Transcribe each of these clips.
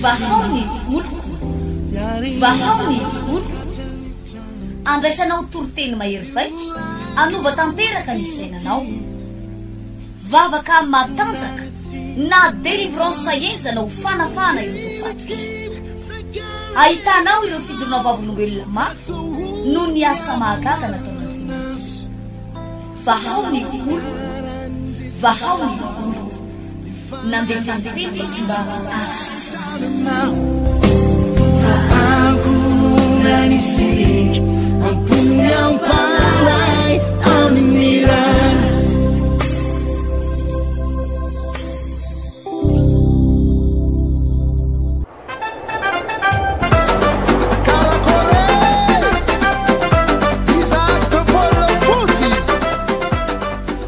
Vahao ny oloko, vahao ny oloko. Andraisanao toriteny mahery vaika hanova tanteraka ny fiainanao. Vavaka matanjaka na délivrance henjana ho fanafahana ireo voafatotra. Ahitanao ireo fijoroana vavolombelona mafy noho ny asa mahagaga nataon'Andriamanitra. Vahao ny oloko, vahao ny oloko. Nandefa ny teny izy mba hahasitrana.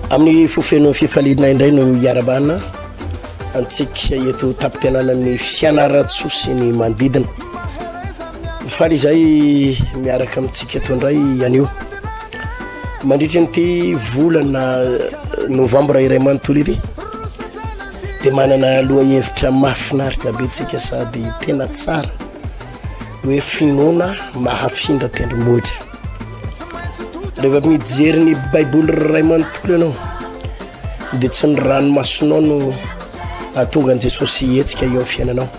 Amin'ny fo feno fifaliana indray no iarabana antsika eto tampon-tanànan'ny Fianarantsoa sy ny manodidina. Faly izay miaraka amintsika eto indray anio. Mandritra nyity volana novambra iray manontolo ity dia manana lohahevitra mahafinaritra be tsika sady tena tsara hoe finoana mahafindra tendrombohitra. Rehefa mijery ny baiboly ray manontolo ianao dia tsy ny ranomasonao no ahatonga an'i Jesosy hihetsika eo amin'ny fiainanao.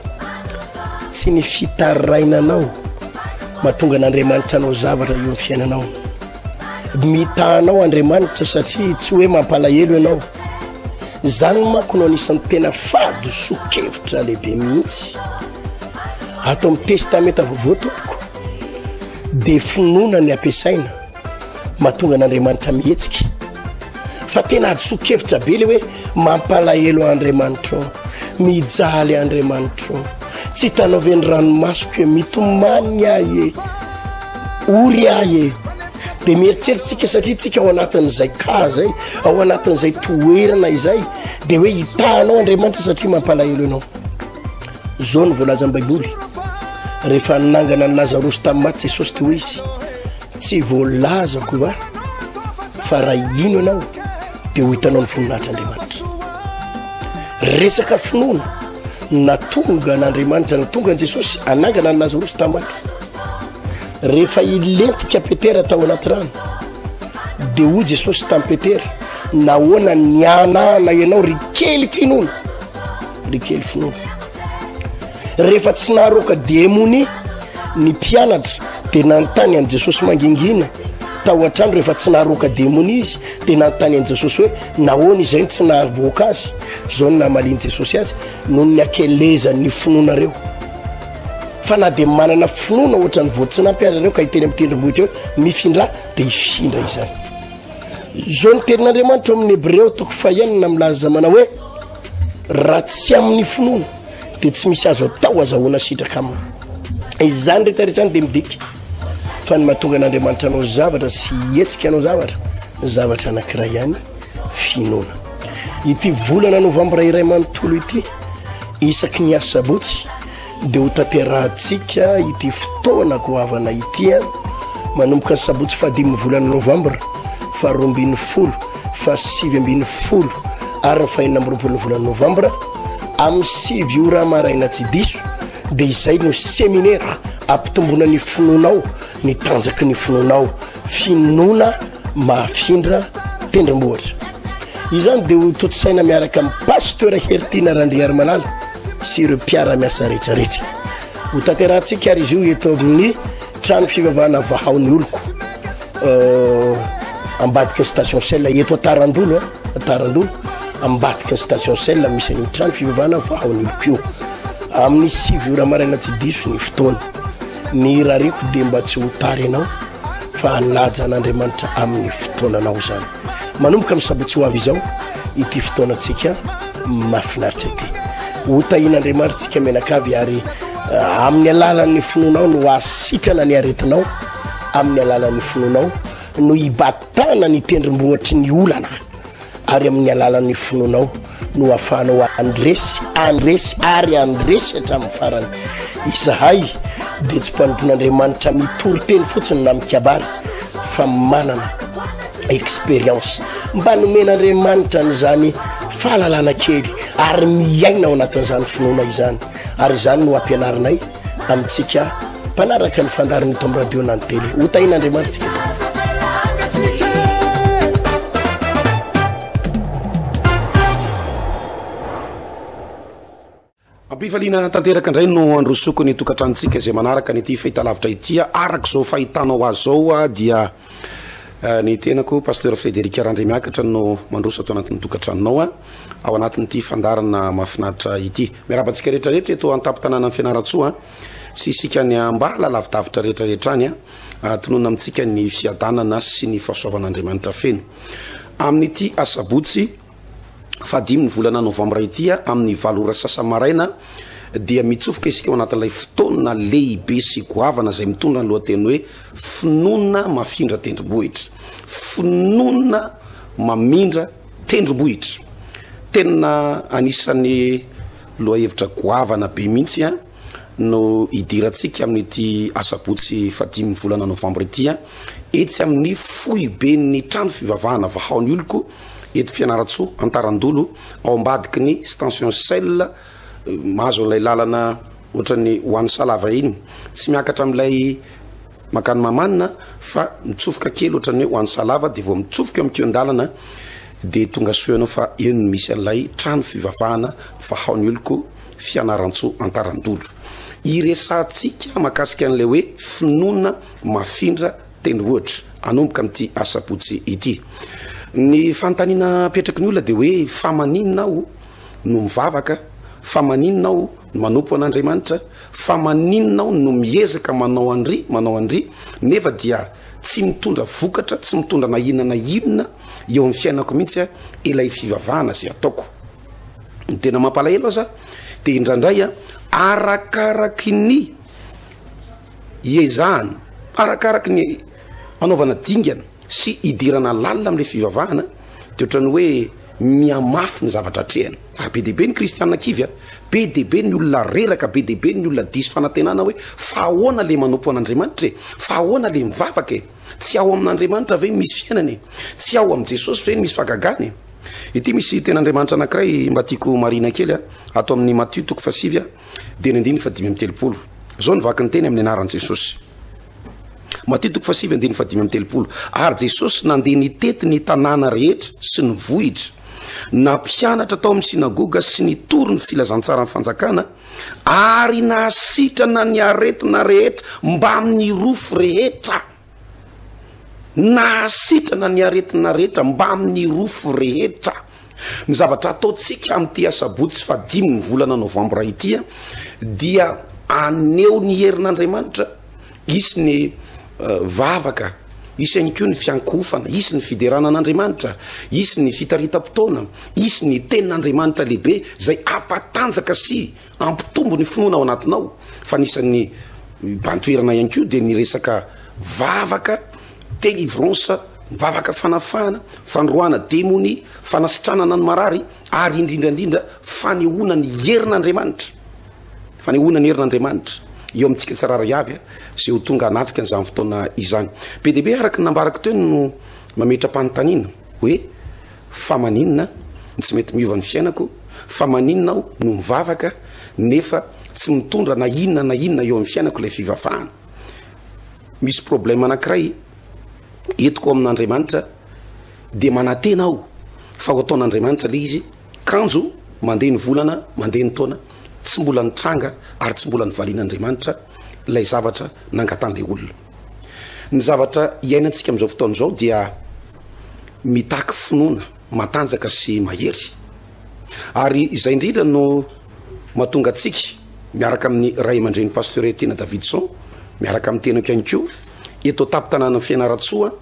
Tsy ny fitarainanao mahatonga an'Andriamanitra hanao zavatra eo amin'ny fiainanao. Mitaha anao Andriamanitra satria tsy hoe mampalahelo ianao. Izany manko no anisan'ny tena fahadisoan-kevitra lehibe mihitsy. Ato amin'ny Testamenta Vaovao tompoko dia finoana ny ampiasaina mahatonga an'Andriamanitra mihetsika. Fa tena hadisoan-kevitra be le hoe mampalahelo Andriamanitro, mijaly Andriamanitro, tsy hitanao ve ny ranomasoko e, mitomany ahy e, ory ahy e. Dia mieritreritra tsika satria tsika ao anatin'izay cas zay, ao anatin'izay toerana izay, dia hoe hitahanao Andriamanitra satria mampalahelo ianao. Zao no voalazan'ny Baiboly, rehefa nangana an'i Lazarosy tamin'ny maty Jesosy dia hoy izy, Tsy voalazako va fa raha hino ianao dia ho hitanao ny voninahitr'Andriamanitra. Resaka finoana natonga an'Andriamanitra, natonga an'i Jesosy hanangana an'i Lazarosy tamin'ny maty. Rehefa hilentika Petera tao anaty rano dia hoy Jesosy tamin'i Petera, nahoana nianana ianao ry kely finoana, ry kely finoana. Rehefa tsy naharoaka demonia ny mpianatra dia nanontany an'i Jesosy mangingina tao an-trano. Rehefa tsy naharoaka demonia izy dia nanontany an'i Jesosy hoe nahoana izay no tsy nahavoaka azy. Izao no namalian'i Jesosy azy, noho ny hakelezan'ny finoanareo. Fa na dia manana finoana ohatran'ny voatsinampy aza nareo ka hiteny amin'ny tendrombohitra hoe mifindrà dia hifindra izany. Izao ny tenin'Andriamanitra ao amin'ny Hebreo toko fahenina milaza manao hoe raha tsy amin'ny finoana dia tsy misy azo atao azahoana sitraka aminy. Izany rehetra rehetra izany dia midika fa ny mahatonga an'Andriamanitra anao zavatra sy hihetsika anao zavatra, zavatra anankiray ihany, finoana. Ity volana novambra iray manontolo ity, isaky ny asabotsy, dia ho tanterahantsika ity fotoana goavana ity an, manomboka ny sabotsy fahadimin'ny volana novambra, faharoa ambin'ny folo, fahasivy ambin'ny folo ary ny fahenina amby roapolo ny volana novambra, amin'ny sivy ora maraina tsy diso, dia izay no seminera ampitomboana ny finoanao, ny tanjaky ny finoanao, finoana mahafindra tendrombohitra. Izany dia ho tontosaina miaraka amin'ny Pasteur Heritiana Randriarimalala sy ireo mpiara-miasa rehetrarehetra. Ho tanterahantsika ary izy io eto amin'ny trano fivavahana Vahao ny Oloko, euh, ambadika ny station Shell eto Antarandolo, eh, Antarandolo, ambadika ny station Shell misy an'io trano fivavahana Vahao ny Oloko io. Amin'ny sivy ora maraina tsy diso ny fotoana. Ny irariako dia mba tsy ho tara ianao fa hanaja an'Andriamanitra amin'ny fotoananao izany. Manomboka amin'ny sabotsy ho avy izao ity fotoanantsika mahafinaritra ity. Ho tahian'Andriamanitra tsika mianakavy ary eh, amin'ny alalan'ny finoanao no hahasitrana ny aretinao, amin'ny alalan'ny finoanao no hibatana ny tendrombohitry ny olana. ary amin'ny alalan'ny finoanao no ahafahanao handresy, handresy ary handresy hatramin'ny farany. Izahay dia tsy mpanompon'Andriamanitra mitory teny fotsiny na mikabary fa manana expérience. Mba nomen'Andriamanitra an'izany fahalalana kely ary miaina ao anatin'izany finoana izany. Ary izany no ampianarinay amintsika mpanaraka ny fandaharana eto amin'ny radio na ny télé. Ho tahin'Andriamanitra tsika tompoko. Ampifaliana tanteraka indray no androsoko ny tokantranontsika izay manaraka an'ity fahitalavitra ity. Araka izao fahitanao azy izao dia eh, ny tenako Pasteur Frédéric Randriamiakatra no mandroso ato anatin'ny tokantranonao ao anatin'ity fandaharana mahafinaritra ity. Miarahaba antsika rehetra rehetra eto an-tampon-tanànan'i Fianarantsoa sy isika any ambala lavidavitra rehetra rehetra any. Tononina amintsika ny fiadanana sy ny fahasoavan'Andriamanitra feno. Amin'ity asabotsy fahadimy ny volana novambra ity amin'ny valo ora sasany maraina dia mitsofoka isika ao anatin'ilay fotoana lehibe sy goavana izay mitondra ny lohateny hoe finoana mafindra tendrombohitra. Finoana mamindra tendrombohitra. Tena anisan'ny lohahevitra goavana be mihitsy a no hidirantsika amin'ity asabotsy fahadimy ny volana novambra ity etsy amin'ny foiben'ny trano fivavahana Vahao ny Oloko eto Fianarantsoa, Antarandolo, ao ambadiky ny station Shell, mahazo an'ilay lalana ohatran'ny ho any Salava iny, tsy miakatra amin'ilay mankany Mahamanina fa mitsofoka kely ohatran'ny hoe ho any Salava dia vao mitsofoka eo amin'ny kihon-dalana dia tonga soa ianao fa eo no misy an'ilay trano fivavahana Vahao ny Oloko Fianarantsoa Antarandolo. Iresahantsika mahakasika an'ilay hoe finoana mafindra tendrombohitra hanomboka amin'ity asabotsy ity. Ny fanontaniana apetraky ny olona dia hoe fa maninona aho no mivavaka, fa maninona aho no manompo an'Andriamanitra, fa maninona aho no miezaka manao an'ry, manao an'ry, nefa dia tsy mitondra vokatra, tsy mitondra na inona na inona eo amin'ny fiainako mihitsy ilay fivavahana izay ataoko. Ny tena mampalahelo aza dia indraindray arakaraky ny Iezahana, arakaraky ny anaovana dingana sy idirana lalina amin'ilay fivavahana, dia ohatran'ny hoe mihamafy ny zavatra atrehana. Ary be dia be ny kristiana kivy a! Be dia be ny olona reraka, be dia be ny olona diso fanantenana hoe fa ahoana ilay manompo an'Andriamanitra e? Fa ahoana ilay mivavaka e? Tsy ao amin'Andriamanitra ve misy fiainana e? Tsy ao amin'i Jesosy ve misy fahagagana e? Ity misy tenin'Andriamanitra anankiray mba tiako marihina kely a, ato amin'ny Matio toko fahasivy a, Dia ny andininy fahadimy amby 30. Izao no vaky ny teny amin'ny anaran'i Jesosy. Matio toko fahasivy andininy fahadimy amby 30. Ary Jesosy nandeha nitety ny tanàna rehetra sy ny vohitra, nampianatra tao amin'ny synagoga sy nitory ny filazantsaran'ny fanjakana, ary nahasitrana ny aretina rehetra mbamin'ny rofy rehetra. Nahasitrana ny aretina rehetra mbamin'ny rofy rehetra. Ny zavatra ataontsika amin'ity asabotsy fahadimy ny volana novambra ity dia haneho ny herin'Andriamanitra, hisy ny vavaka, hisy ihany koa ny fiankohofana, hisy ny fiderana an'Andriamanitra, hisy ny fitaritam-potoana, hisy ny tenin'Andriamanitra lehibe izay hampatanjaka sy Hampitombo ny finoana ao anatinao fa anisan'ny mibahan-toerana ihany koa dia ny resaka vavaka, délivrance, vavaka fanafahana, fandroahana demonia, fanasitranana ny marary ary indrindra indrindra fanehoana ny herin'Andriamanitra. Fanehoana ny herin'Andriamanitra eo amintsika tsirairay avy izay ho tonga hanatrika an'izany fotoana izany. Be dia be araka ny nambarako teo no mametra-panontaniana hoe Fa maninona no tsy mety miova ny fiainako? Fa maninona aho no mivavaka nefa tsy mitondra na inona na inona eo amin'ny fiainako ilay fivavahana? Misy problème anankiray entiko amin'Andriamanitra dia manantena aho fa ho ataon'Andriamanitra ilay izy, kanjo mandeha ny volana, mandeha ny taona, tsy mbola nitranga ary tsy mbola nivalian'Andriamanitra ilay zavatra nangatahan'ilay olona. Ny zavatra iainantsika amin'izao fotoana izao dia mitaky finoana matanjaka sy mahery. Ary izay indrindra no mahatonga antsika miaraka amin'ny ray aman-dreny Pasteur Tiana Davidson, miaraka amin'ny tenako ihany koa, eto an-tampon-tanànan'i Fianarantsoa,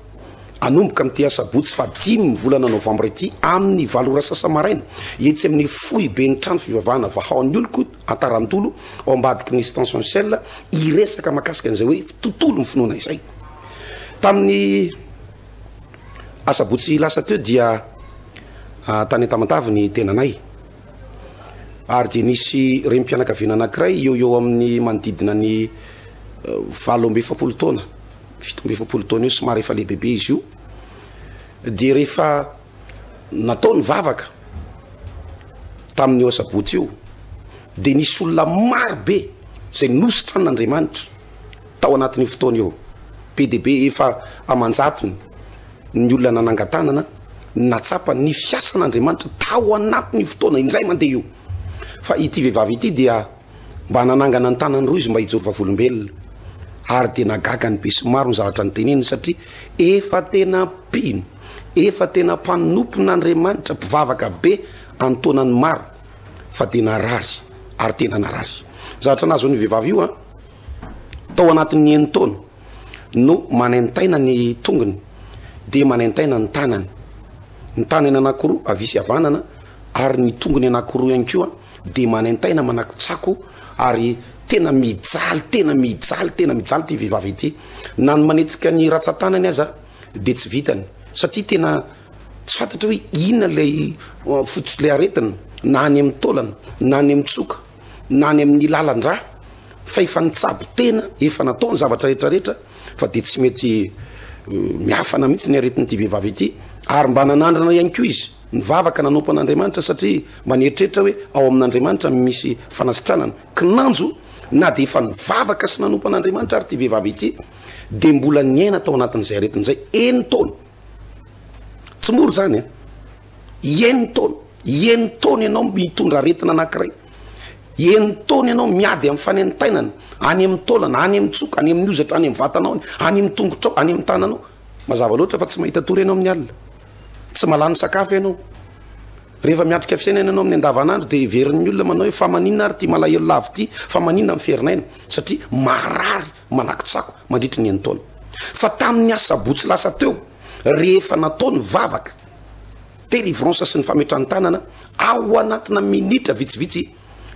hanomboka amin'ity asabotsy fahadimy ny volana novambra ity amin'ny valo ora sasa-maraina, etsy amin'ny foiben'ny trano fivavahana Vahaon'ny Oloko Antarandolo, ao ambadiky ny Station Shell, hiresaka mahakasika an'izay hoe tontolon'ny finoana izay. Tamin'ny asabotsy lasa teo dia tany Antamatave ny tenanay ary dia nisy renim-pianakaviana anankiray eo eo amin'ny manodidina ny 48 taona, 47 taona eo, somary efa lehibebe izy io, dia rehefa natao ny vavaka. Tamin'io asabotsy io dia nisy olona maro be izay nositran'Andriamanitra tao anatin'io fotoana io. Be dia be, efa aman-jatony ny olona nanangan-tanana nahatsapa ny fiasan'Andriamanitra tao anatin'io fotoana indray mandeha io. Fa ity vehivavy ity dia mba nanangana ny tanany roa izy mba hijoro vavolombelona, ary dia nagaga ny besinimaro ny zavatra noteneniny satria efa tena mpino, efa tena mpanompon'Andriamanitra, mpivavaka be an-taonany maro, fa dia narary ary tena narary. Ny zavatra nahazo an'io vehivavy io an, tao anatin'ny enin-taona no manaintaina ny tongony, dia manaintaina ny tanany, ny tanany anankiroa havia sy havanana ary ny tongony anankiroa ihany koa dia manaintaina manakotsako ary tena mijaly tena mijaly tena mijaly ity vehivavy ity na ny manetsika ny ratsan-tanany aza dia tsy vitany satria tena tsy fantatra hoe inona ilay uh, fototr'ilay aretina na any amin'ny taolana na any amin'ny tsoka na any amin'ny lalan-drà fa efa nitsabo tena efa natao ny zavatra rehetrarehetra fa dia tsy mety uh, miafana mihitsy ny aretin'ity vehivavy ity ary mba nanandrana ihany koa izy Nivavaka nanompo an'Andriamanitra satria mba nieritreritra hoe ao amin'Andriamanitra no misy fanasitranana. Kinanjo, na dia efa nivavaka sy nanompo an'Andriamanitra ary ity vehivavy ity, dia mbola niaina tao anatin'izay aretina izay enin-taona. Tsy mora izany an! Enin-taona. Enin-taona ianao mitondra aretina anankiray. Enin-taona ianao miady amin'ny fanaintainana, any amin'ny taolana, any amin'ny tsoka, any amin'ny hozatra, any amin'ny vatanao, any amin'ny tongotrao, any amin'ny tananao. Mazava loatra fa tsy mahita tory ianao amin'ny alina. Tsy mahalany sakafo ianao. Rehefa miatrika fiainana ianao amin'ny andavanandro dia heverin'ny olona manao hoe fa maninona ary ity malahelo lava ity, fa maninona miferinaina? Satria marary manakotsako mandritry ny enin-taona. Fa tamin'ny asabotsy lasa teo, rehefa natao ny vavaka, délivrance sy ny fametran-tanana, ao anatina minitra vitsivitsy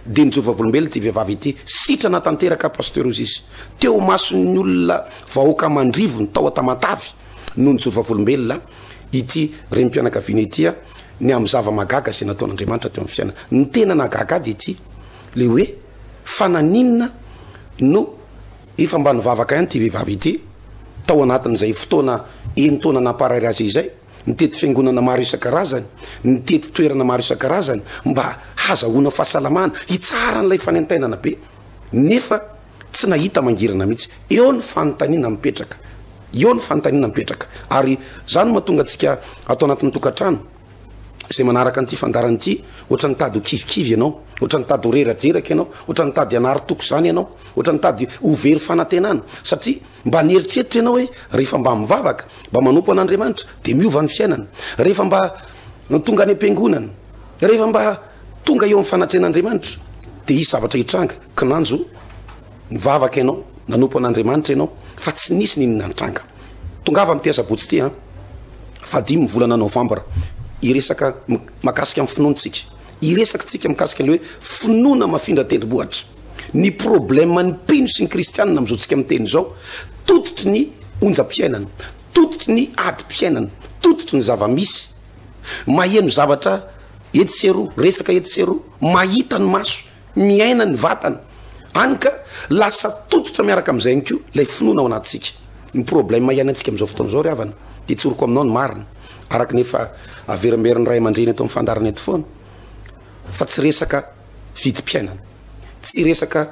dia nijoro vavolombelona ity vehivavy ity, sitrana tanteraka Pasteur hozy izy. Teo imason'ny olona vahoaka aman-drivony tao Tamatave no nijoro vavolombelona ity renim-pianakaviana ity ny amin'ny zava-mahagaga izay nataon'Andriamanitra teo amin'ny fiainana. Ny tena nahagaga ahy dia ity, le hoe fa naninona no efa mba nivavaka ihany ity vehivavy ity tao anatin'izay fotoana enin-taona namparary azy izay, nitety fiangonana maro isan-karazany, nitety toerana maro isan-karazany mba hazahoana fahasalamana, hitsaharan'ilay fanaintainana be, nefa tsy nahita mangirana mihitsy. Eo ny fanontaniana mipetraka, eo ny fanontaniana mipetraka, ary izany no mahatonga antsika ato anatin'ny tokantrano izay manaraka an'ity fandaharana ity, ohatran'ny mitady ho kivikivy ianao, ohatran'ny mitady ho reradreraka ianao, ohatran'ny mitady hanary toky izany ianao, ohatran'ny mitady ho very fanantenana, satria Mba nieritreritra ianao hoe rehefa mba mivavaka, mba manompo an'Andriamanitra, dia miova ny fiainana. Rehefa mba tonga any am-piangonana, rehefa mba tonga eo amin'ny fanatrehan'Andriamanitra, dia hisy zavatra hitranga. Kinanjo, nivavaka ianao, nanompo an'Andriamanitra ianao, fa tsy nisy n'inona nitranga. Tongava amin'ity asabotsy ity an, fahadimy ny volana novambra, hiresaka mahakasika ny finoana isika. Hiresaka isika mikasika ny hoe finoana mafindra tendrombohitra. Ny problème ny mpino sy ny kristianina amin'izao tsika miteny izao, tototry ny onjam-piainana, tototry ny adim-piainana, tototry ny zava-misy, maheno zavatra etsy sy eroa, resaka etsy sy eroa, mahita ny maso, miaina ny vatana, any ka lasa tototra miaraka amin'izay ihany koa ilay finoana ao anatintsika. Ny problème iainantsika amin'izao fotoana izao ry havana, dia tsoriko aminao ny marina, araka ny efa averimberin'ny ray aman-dreny eto amin'ny fandaharana eto foana, fa tsy resaka vidim-piainana, tsy resaka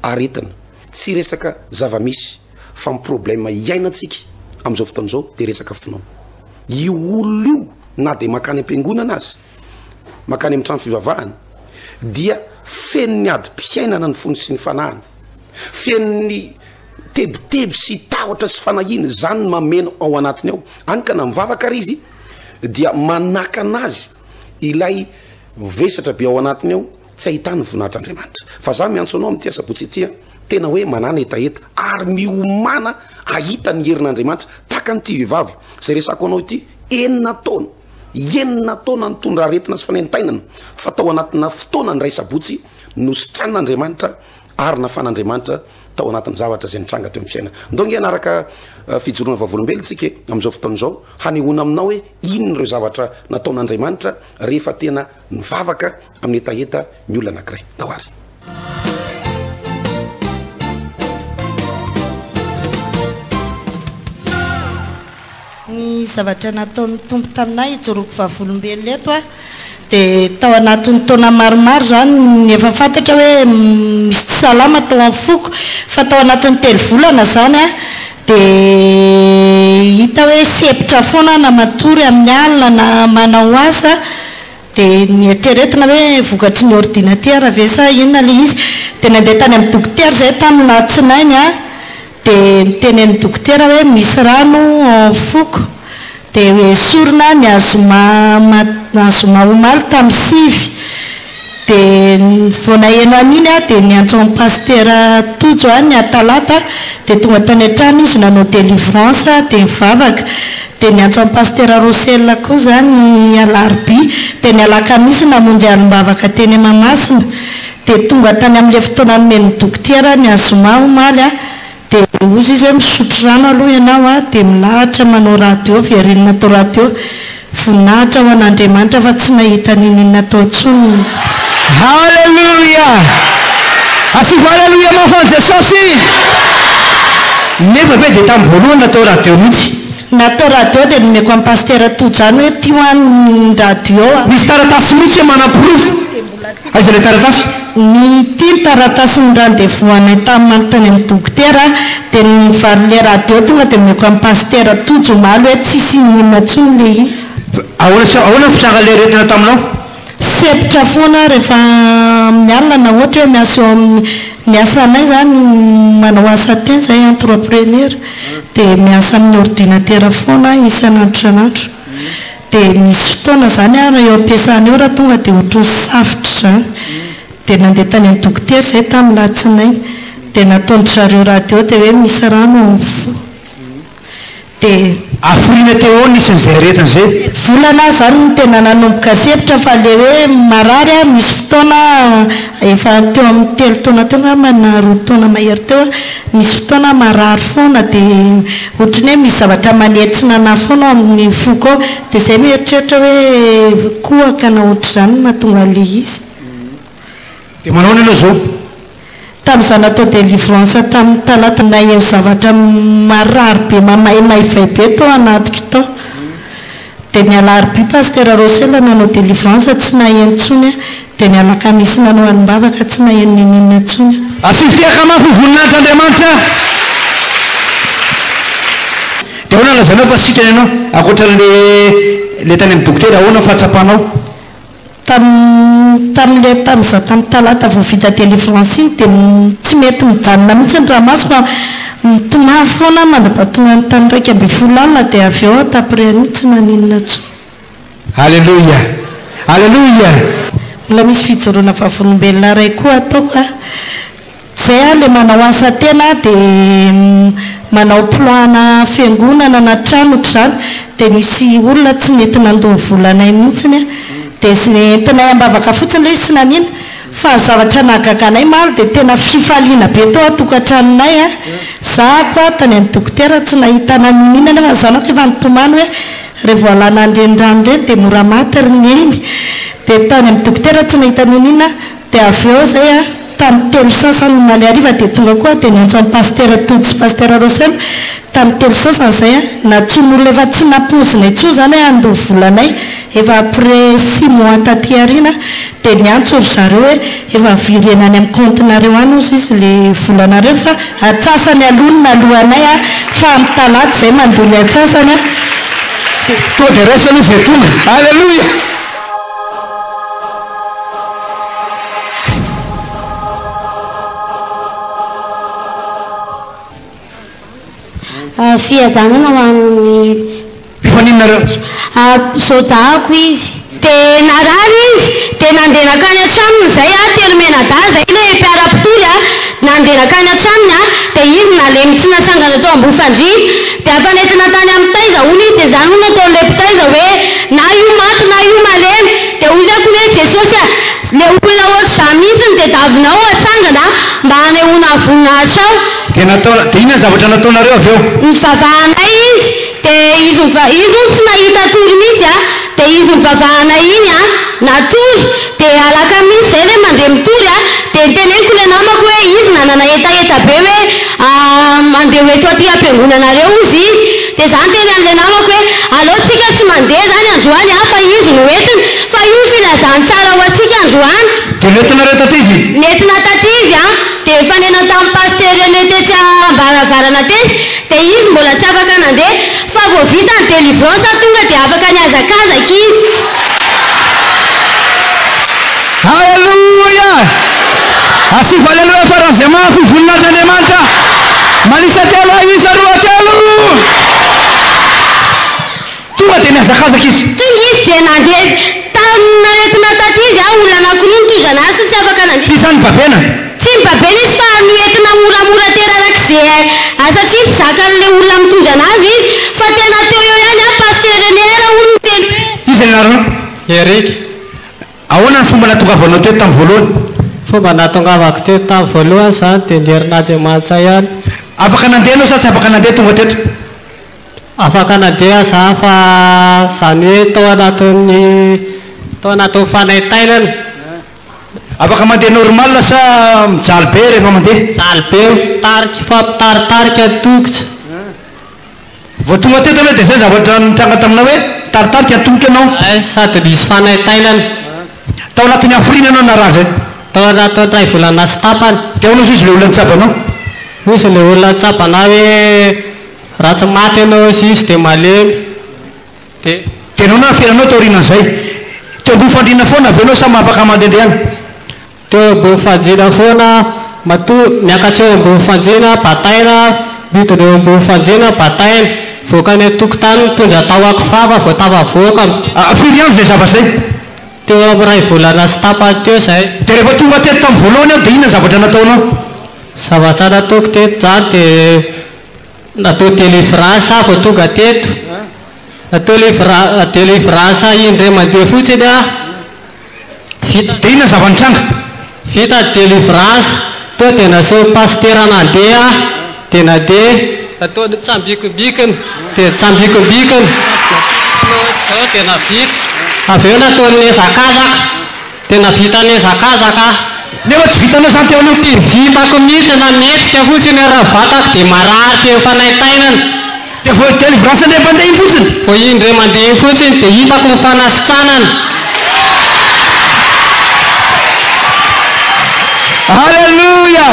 aretina, tsy resaka zava-misy fa ny problème iainantsika amin'izao fotoana izao dia resaka finoana. Io olona io na dia mankany am-piangonana aza, mankany amin'ny trano fivavahana dia feno ny adim-piainana ny fony sy ny fanahiny, feno ny tebiteby sy tahotra sy fanahiana, izany no mameno ao anatiny ao, any ka na mivavaka ary izy dia manakana azy ilay Vesatra be ao anatiny ao, tsy ahitany ny voninahitr'Andriamanitra. Fa za miantso anao amin'ity asabotsy ity an, tena hoe manàna hetaheta ary miomàna hahita ny herin'Andriamanitra tahaka an'ity vehivavy izay resako anao ity, enina taona, enina taona nitondra aretina sy fanaintainana, fa tao anatina fotoana indray sabotsy nositranin'Andriamanitra ary nafan'Andriamanitra tao anatin'ny zavatra izay nitranga teo amin'ny fiainana. Ndao nge hanaraka fijoroana vavolombelona tsika e, amin'izao fotoana izao, hanehoana aminao hoe inona ireo zavatra nataon'Andriamanitra rehefa tena mivavaka amin'ny hetaheta ny olona anankiray. Ndao ary. Ny zavatra nataon'ny Tompo taminay hijoroako vavolombelona eto aho. Dia tao anatin'ny taona maromaro izany ny efa fantatra hoe misy tsy salama tao amin'ny foko fa tao anatin'ny telo volana izany an dia hita hoe sempotra foana na matory amin'ny alina na manao asa dia nieritreretina hoe vokatry ny ordinateur ve sa inona ilay izy dia nandeha tany amin'ny dokotera izahay tamin'ny latsinainy an Dia nitenenin'ny dokotera hoe misy rano ao amin'ny foko. Dia esorina ny azoma azoma omaly tamin'ny sivy. Dia vao naheno an'iny aho dia niantso an'i Pasitera Tojo aho ny talata dia tonga tany an-trano izy nanao délivrance dia nivavaka. Dia niantso an'i Pasitera Rossel koa za ny alarobia. Dia ny alakamisy namonjy alim-bavaka teny Mahamasina. Dia tonga tany amin'ilay fotoana nomen'ny dokotera ny azoma omaly aho, dia hozy izy hoe misotro rano aloha ianao a, dia milahatra manao radio, verenina atao radio, voninahitra ho an'Andriamanitra fa tsy nahita n'inon'inona atao intsony ny. Haleloia! Asivo haleloia mafy an'i Jesosy! Nefa ve dia tamin'ny voalohany natao radio mihitsy? Natao radio dia nomeko an'i Pasitera Tojo any hoe ity hoa ny radio a. Misy taratasy mihitsy hoe manaporofo. Aiza ilay taratasy? Ny ity ny taratasin'ny rendez-vous anay tamin'ny tany amin'ny dokotera dia ny valin'ilay radio tonga dia nomeko an'i Pasitera Tojo omaly hoe tsisy inona intsony ilay izy. Ahoana sy ahoana ny fitrangan'ilay aretina taminao? Sempotra foana aho rehefa amin'ny alina na ohatra hoe miasa eo amin'ny ny asanay izany manao asa tena izahay entrepreneur dia miasa amin'ny ordinateur foana aho isan'andro isan'andro. Dia misy fotoana izany aho raha eo am-piasana eo raha tonga dia ohatran'ny safotra izany. Dia nandeha tany amin'ny dokotera izahay tamin'ny latsinainy. Dia nataon-dry zareo radio dia hoe misy rano ao amin'ny fo. Dia. Hafiriana teo eo nisy an'izay aretina izay? Volana aho izany no tena nanomboka sempotra fa ilay hoe marary aho misy fotoana efa teo amin'ny telo taona teo angamba na roa taona mahery teo aho, misy fotoana aho marary foana dia Ohatran'ny hoe misy zavatra manentsina anah foana ao amin'ny foko ao, dia izay mieritreritra hoe kohaka na ohatr'izany no mahatonga an'ilay izy. Dia manao ahoana ianao izao? Tamin'izaho natao délivrance tamin'ny talata naheno zavatra marary be mamaimay be tao anatiko tao. Dia ny alarobia Pasitera Rosella nanao délivrance tsy naheno intsony aho, dia ny alakamisy nanao alim-bavaka tsy naheno n'inon'inona intsony aho. Asio tehaka mafy ho voninahitr'Andriamanitra. Dia ahoana lazainao fa sitrana ianao? Ankoatra an'le le tany amin'ny dokotera, ahoana ny fahatsapanao? Tam tamin'ilay tamin'izaho tamin'ny talata vao vita délivrance iny dia tsy mety mijanona mihitsy ny ranomaso fa mitomany foana aho mandra-pahatonga ny tamin'ny 11 alina dia avy eo aho taprès an'io tsy naninona intsony. Aleloia! Aleloia! Mbola misy fijoroana vavolombelona iray koa ataoko a! Zay aho le manao asa tena de manao plan ana fiangonana na trano otrzany de nisy olona tsy nety nandoa ny volanay mihitsiny a de nentinay ambavaka fotsiny le izy tsy nanina fa zavatra nahagaga anay maly de tena fifaliana be tao atokantranonay a za koa tany amin'ny dokotera tsy nahita na n'inon'inona nefa ny zanako efa nitomany hoe re vao alana an'ireny rano ireny de mora maty ry neny de tany amin'ny dokotera tsy nahita n'inon'inona Dia avy eo izay a, tamin'ny telo sasany omaly hariva dia tonga koa aho dia niantso an'i Pasitera Tojo sy Pasitera Rosel, tamin'ny telo sasany izay a, nantsoin'olona efa tsy nampoizina intsony izany hoe handoa volanay, efa après six mois taty aoriana dia niantso ry zareo hoe efa virena any amin'ny compte-nareo any hozy izy ilay volanareo fa antsasany aloha no naloanay a, fa amin'ny talata izay mandoa ny antsasany a. Dia tonga dia raisina aloha izay tonga. Aleloia! Fiadanana ho an'ny. Mpifaninona ireo. Zaodahako izy. Dia narary izy, dia nandeha nankany an-tranony izay aho, telo mianadahy izay ilay mpiara-mpitory a, nandeha nankany an-tranony aho, dia izy nalemy tsy natsangana teo ambony fandriana, dia afa nentina tany amin'ny taiza hono izy, dia izany hono nataon'ilay mpitaiza hoe na io maty na io malemy, dia hoy aho koa hoe Jesosy a, le olona ohatr'izany mihitsy no tediavinao hatsangana mba hanehoana ny voninahitrao. Dia natao, dia inona ny zavatra nataonareo avy eo? Nivavahanay izy, dia izy miva, izy hono tsy nahita tory mihitsy a, dia izy nivavahanay iny a, natory, dia alakamisy izay ilay mandeha mitory a, dia noteneniko ilay namako hoe izy nanana hetaheta be hoe mandeha ho eto aty am-piangonanareo hozy izy, dia za niteny an'ilay namako hoe aleo tsika tsy mandeha izany androany a, fa izy no entiny, fa io filazana. Filazantsara ho antsika androany. Dia nentinareo taty izy? Nentina taty izy an, dia nifanena tamin'ny Pasteur René tetsy ambaravarana tetsy, dia izy mbola tsy afaka nandeha, fa vao vita ny délivrance tonga dia afaka nihazakazaka izy. Aleloia! Asivo aleloia faran'izay mafy voninahitr'Andriamanitra. Manisa telo, isa, roa, telo. Tonga dia nihazakazaka izy. Tonga izy dia nandeha tamin'ny aretina taty izy an, olona anankiroa nitondra anazy sy tsy afaka nandeha. Iza no babena? Tsy nibabena izy fa noentina moramora terak'izay satria tsy zakan'ilay olona mitondra anazy izy fa tena teo eo ihany an, Pasteur René ary hono niteny hoe. Iza ny anaranao? Eric. Ahoana ny fomba nahatongavanao teto tamin'ny voalohany? Fomba nahatongavako teto tamin'ny voalohany izany dia ny herin'Andriamanitra ihany. Afaka nandeha ianao sa tsy afaka nandeha tonga teto? Afaka nandeha za fa zany hoe tao anatin'ny tao anatin'ny fanaintainana. Afaka mandeha normal sa mijaly be rehefa mandeha? Mijaly be, mitarika, mifampitaritarika ny tongotra. Vao tonga teto aloha dia zay zavatra nitranga taminao hoe nitaritarika ny tongotra ianao. Hay, sady nisy fanaintainana. Tao anatin'ny hafiriana ianao narary zay? Tao anatin'ny iray volana sy tapany. Dia ahoana hozy ilay olona nitsabo anao? Hozy ilay olona nitsabo anah hoe raha tsy maty ianao hozy izy dia malemy. Dia. Dia nahoana ny fiainanao taorianan'izay? Teo ambony fandriana foana ve ianao sa afaka mandehandeha any? Teo ambony fandriana foana, matoa miakatra eo ambony fandriana bataina, midina eo ambony fandriana bataina, voaka any an-tokotany mitondra tahoako vava vao tafavoaka. Firy andro izay zavatra izay? Teo amin'ny iray volana sy tapany teo izay. Dia rehefa tonga teto tamin'ny voalohany aho dia inona ny zavatra nataonao? Zavatra nataoko teto izany dia natao délivrance aho vao tonga teto. Natao délivrance indray mandeha fotsiny aho. Vita. Dia inona ny zava-nitranga? Vita ny délivrance, teo dia nasehon'ny pasitera nandeha aho, dia nandeha, nataony nitsambikimbikina, dia nitsambikimbikina, dia ohatr'izao dia navita, avy eo nataony nihazakazaka, dia navita nihazakazaka aho. Nefa tsy vitanao izany teo aloha? Tsy vitako mihitsy na mihetsika fotsiny ary ny vatako dia marary feno fanaintainana. Dia vao délivrance indray mandeha iny fotsiny? Vao indray mandeha iny fotsiny dia hitako ny fanasitranana. Alléluia!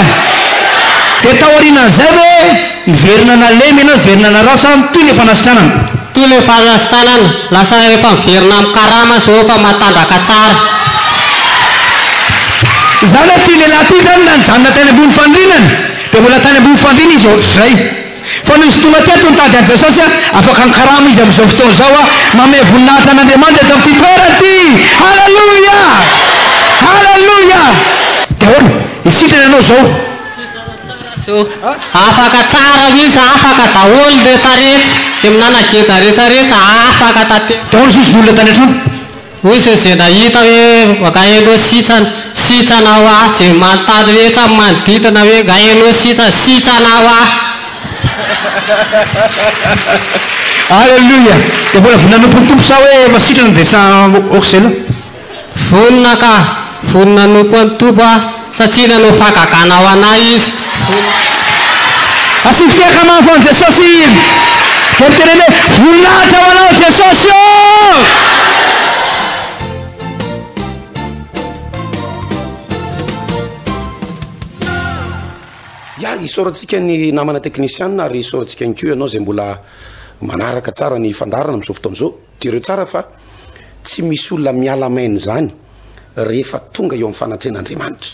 Dia taorianan'izay ve niverina nalemy ianao, niverina narary sa nitohy ilay fanasitranana? Nitohy ilay fanasitranana, lasa efa miverina amin'ny karama izao efa matanjaka tsara. Izany hoe ity lehilahy ity izany na nijanona tany ambony fandrinana dia mbola tany ambony fandriana izy ohatr'izay. Fa noho izy tonga teto nitady an'i Jesosy, afaka nikarama izy amin'izao fotoana izao, manome voninahitra an'Andriamanitra eto amin'ity toerana ity. Haleloia! Haleloia! Dia ahoana? Hisitrana ianao izao. Afaka tsara mihitsy, afaka daholo ny rehetra rehetra, izay minana-geja rehetra rehetra, afaka tanteraka. Dia ahoana hozy ny olona tany an-trano? Hoy izay izay nahita hoe nga enao sitrana, sitrana hoa, izay manontany rehetra amin'ny manodidina hoe nga enao sitrana, sitrana hoa. Alléluia! Dia mbola vonona hanompo ny Tompo sa hoe efa sitrana dia sa ok zay aloha? Vonona ka! Vonona hanompo an'ny Tompo aho satria nanao fahagagana ho anay Izy. Vonona. Asio fiaka mafy ho an'i Jesosy. Dia mitenena hoe, Voninahitra ho Anao Jesosy ô! Ya, isaorantsika ny namana teknisianina ary isaorantsika ihany koa ianao izay mbola manaraka tsara ny fandaharana amin'izao fotoana izao. Jereo tsara fa tsy misy olona miala maina izany rehefa tonga eo amin'ny fanatrehan'Andriamanitra.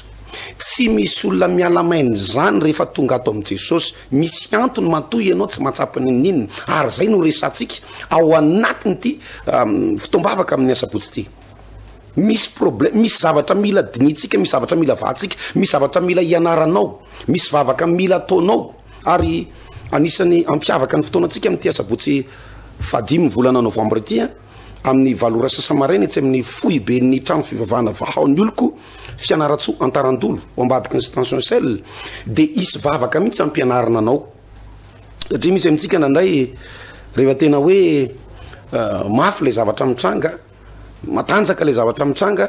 Tsy misy olona miala maina izany rehefa tonga ato amin'i Jesosy. Misy antony matoa ianao tsy mahatsapa n'inon'inona. Ary izay no resahantsika ao anatin'ity fotoam-bavaka amin'ny asabotsy ity. Misy problème, misy zavatra mila dinihintsika, misy zavatra mila vahantsika, misy zavatra mila ianaranao, misy vavaka mila ataonao. Ary anisan'ny hampiavaka ny fotoanantsika amin'ity asabotsy fahadimy volana novambra ity, amin'ny valo ora sasa-maraina etsy amin'ny foiben'ny trano fivavahana Vahao ny Oloko, Fianarantsoa Antarandolo, ao ambadiky ny station Shell, dia hisy vavaka mihitsy hampianarina anao. Satria misy amintsika nandray rehefa tena hoe mafy ilay zavatra mitranga, Matanjaka ilay zavatra mitranga,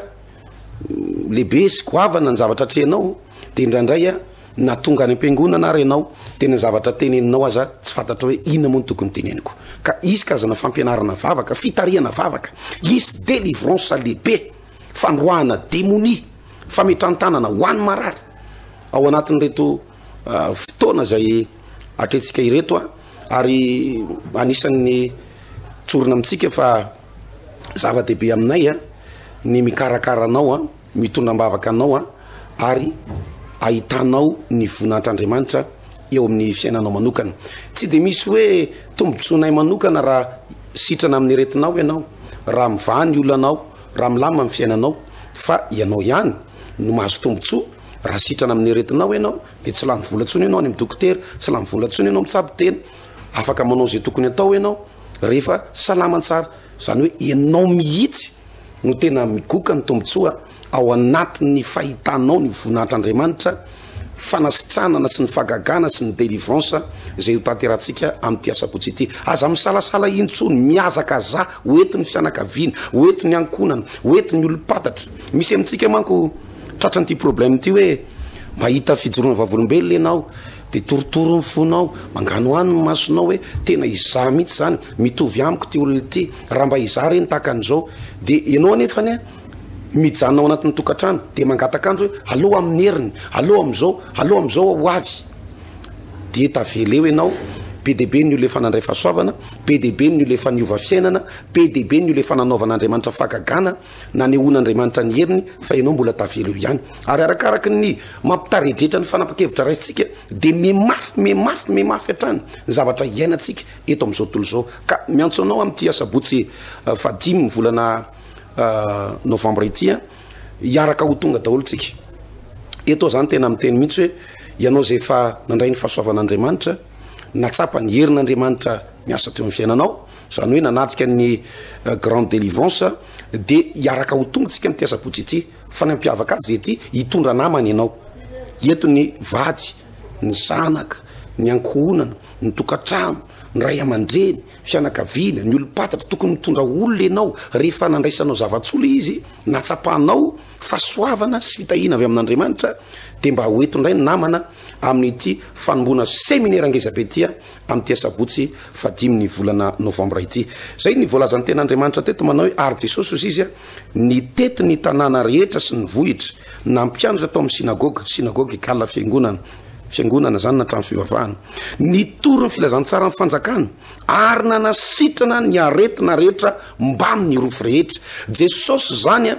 lehibe sy goavana ny zavatra atrehinao, dia indraindray na tonga any am-piangonana ary ianao, dia ny zavatra teneninao aza tsy fantatrao hoe inona moa no tokony teneniko. Ka hisy karazana fampianarana vavaka, fitarihana vavaka, hisy délivrance lehibe. fandroahana demonia, fametran-tanana ho an'ny marary ao anatin'ireto fotoana izay atrehintsika ireto ary anisan'ny tsorina amintsika fa zava-dehibe aminay ny mikarakara anao, mitondra am-bavaka anao ary ahitanao ny voninahitr'Andriamanitra eo amin'ny fiainanao manokana. Tsy dia misy hoe tombontsoanay manokana raha sitrana amin'ny aretinao ianao, raha mivaha ny olanao, raha milamina ny fiainanao, fa ianao ihany no mahazo tombontsoa raha sitrana amin'ny aretinao ianao, dia tsy lany vola intsony ianao any amin'ny dokotera, tsy lany vola intsony ianao mitsabo tena, afaka manao izay tokony atao ianao rehefa salama tsara. Izany hoe ianao mihitsy no tena migoka ny tombontsoa ao anatin'ny fahitanao ny voninahitr'Andriamanitra, fanasitranana sy ny fahagagana sy ny délivrance izay ho tanterahantsika amin'ity asabotsy ity. Aza misalasala intsony, mihazakazaha, ho eto ny fianakaviana, ho eto ny ankohonana, ho eto ny olom-pantatra. Misy amintsika manko tratran'ity problème ity hoe mahita fijoroana vavolombelona ianao, dia torotoro ny fonao, manganohano ny masonao hoe tena izaho mihitsy izany, mitovy amiko ity olona ity, raha mba izaho re no tahaka an'izao. Dia ianao anefany an, mijanona ao anatin'ny tokantrano, dia mangataka andro hoe aleo amin'ny heriny, aleo amin'izao, aleo amin'izao aho ho avy. Dia tavela eo ianao, be dia be ny olona efa nandray fahasoavana, be dia be ny olona efa niova fiainana, be dia be ny olona efa nanaovan'Andriamanitra fahagagana, Nanehoan'Andriamanitra ny heriny fa ianao mbola tavela eo ihany. Ary arakaraky ny mampitaredretra ny fanapan-kevitra raisintsika dia mihamafy, mihamafy, mihamafy hatrany ny zavatra iainantsika eto amin'izao tontolo izao. Ka miantso anao amin'ity asabotsy fahadimy ny volana novambra ity hiaraka ho tonga daholo tsika. Eto aho izany tena miteny mihitsy hoe ianao izay efa nandray ny fahasoavan'Andriamanitra, nahatsapa ny herin'Andriamanitra miasa teo amin'ny fiainanao, Izany hoe nanatrika ny grande délivrance dia hiaraka ho tonga tsika amin'ity asabotsy ity. Fa ny hampiavaka azy dia ity, hitondra namana ianao. Eto ny vady, ny zanaka, ny ankohonana, ny tokantrano, ny ray aman-dreny, fianakaviana, ny olom-pantatra. Tokony mitondra olona ianao rehefa nandraisanao zava-tsoa ilay izy, nahatsapanao fahasoavana sy fitahiana avy amin'Andriamanitra, dia mba ho eto indray ny namana amin'ity fanomboana seminera ngezabe ity. amin'ity asabotsy fahadimy ny volana novambra ity. Izay ny voalazan'ny tenin'Andriamanitra teto manao hoe ary Jesosy hozy izy nitety ny tanàna rehetra sy ny vohitra, nampianatra tao amin'ny synagoga, synagoga egal fiangonana, fiangonana zany na trano fivavahana, nitory ny filazantsaran'ny fanjakana ary nanasitrana ny aretina rehetra mbamin'ny rofy rehetra. Jesosy zany a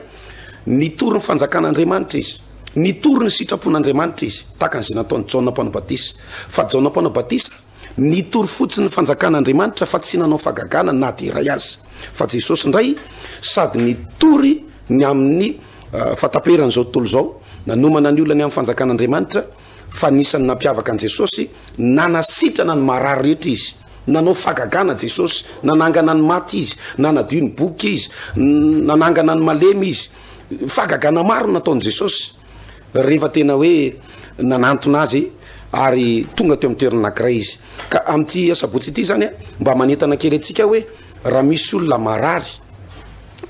nitory ny fanjakan'Andriamanitra izy. Nitory ny sitrapon'Andriamanitra izy, tahaka an'izay nataon'i Jaona Mpanao Batisa. Fa Jaona Mpanao Batisa nitory fotsiny ny fanjakan'Andriamanitra fa tsy nanao fahagagana na dia iray aza. Fa Jesosy indray sady nitory ny amin'ny fahataperan'izao tontolo izao, nanomana ny olona ny amin'ny fanjakan'Andriamanitra, fa anisan'ny nampiavaka an'i Jesosy, nanasitrana ny marary rehetra izy. Nanao fahagagana Jesosy, nanangana ny maty izy, nanadio ny boky izy, nanangana ny malemy izy. Fahagagana maro no nataon'i Jesosy rehefa tena hoe nanantona azy ary tonga teo amin'ny toerana anankiray izy. Ka amin'ity asabotsy ity zany mba manentana kely antsika hoe raha misy olona marary,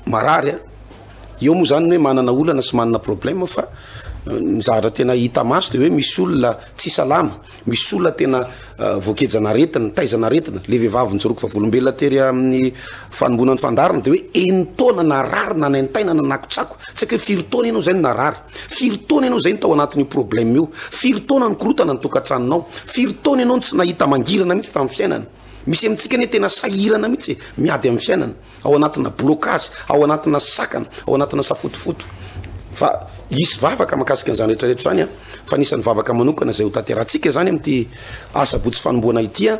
marary a, eo moa zany hoe manana olana sy manana problème fa ny zavatra tena hita maso de hoe misy olona tsy salama. Misy olona tena voagejan'aretina, taizan'aretina, le vehivavy nijoroako vavolombelona tery amin'ny fanomboana ny fandaharana de hoe enin-taona narary, nanaintaina, nanakotsako, tsy haiko hoe firy taona ianao zay no narary, firy taona ianao zay no tao anatin'io problème io, firy taona nikorotana ny tokantranonao, firy taona ianao no tsy nahita mangirana mihitsy tamin'ny fiainana. Misy amintsika anie tena sahirana mihitsy e, miady amin'ny fiainana. ao anatina blocage, ao anatina sakana, ao anatina safotofoto. Fa hisy vavaka mahakasika an'izany rehetra rehetra izany an, fa anisan'ny vavaka manokana izay ho tanterahantsika izany amin'ity asabotsy fanombohana ity an,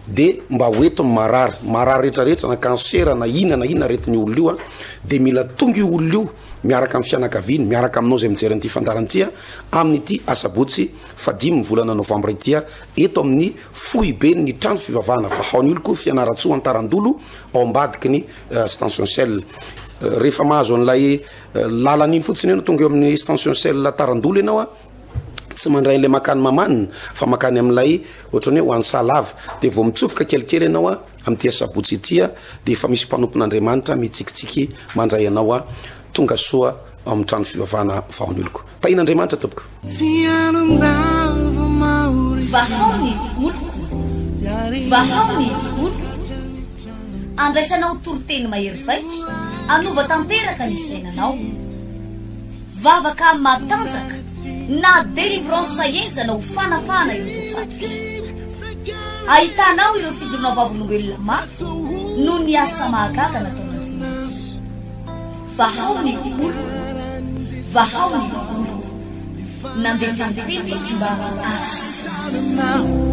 dia mba ho eto ny marary, marary rehetra rehetra na cancer na inona na inona aretin'io olona io an, dia mila tonga io olona io miaraka amin'ny fianakaviany, miaraka aminao izay mijery an'ity fandaharana ity an, amin'ity asabotsy fahadimy ny volana novambra ity an, eto amin'ny foiben'ny trano fivavahana Vahaony Oloko Fianarantsoa Antarandolo, ao ambadiky ny station Shell. Rehefa mahazo an'ilay lalana iny fotsiny ianao, tonga eo amin'ny station Shell Tarandolo ianao a, tsy mandray an'ilay makany Mamanina fa makany amin'ilay ohatran'ny hoe ho any Sahalava. Dia vao mitsofoka kelikely ianao a, amin'ity asabotsy ity a, dia efa misy mpanompon'Andriamanitra mitsikitsiky mandray anao a, tonga soa ao amin'ny trano fivavahana Vahon'Oloko. Tahian'Andriamanitra tompoko. Vahao ny oloko. Vahao ny oloko. Andraisanao toriteny mahery vaika, hanova tanteraka ny fiainanao. Vavaka matanjaka na délivrance henjana ho fanafahana ireo voafatotra. Ahitanao ireo fijoroana vavolombelona maro noho ny asa mahagaga nataon'Andriamanitra. Vahao ny oloko, vahao ny oloko. Nandefa ny teny izy mba hahasitrana azy.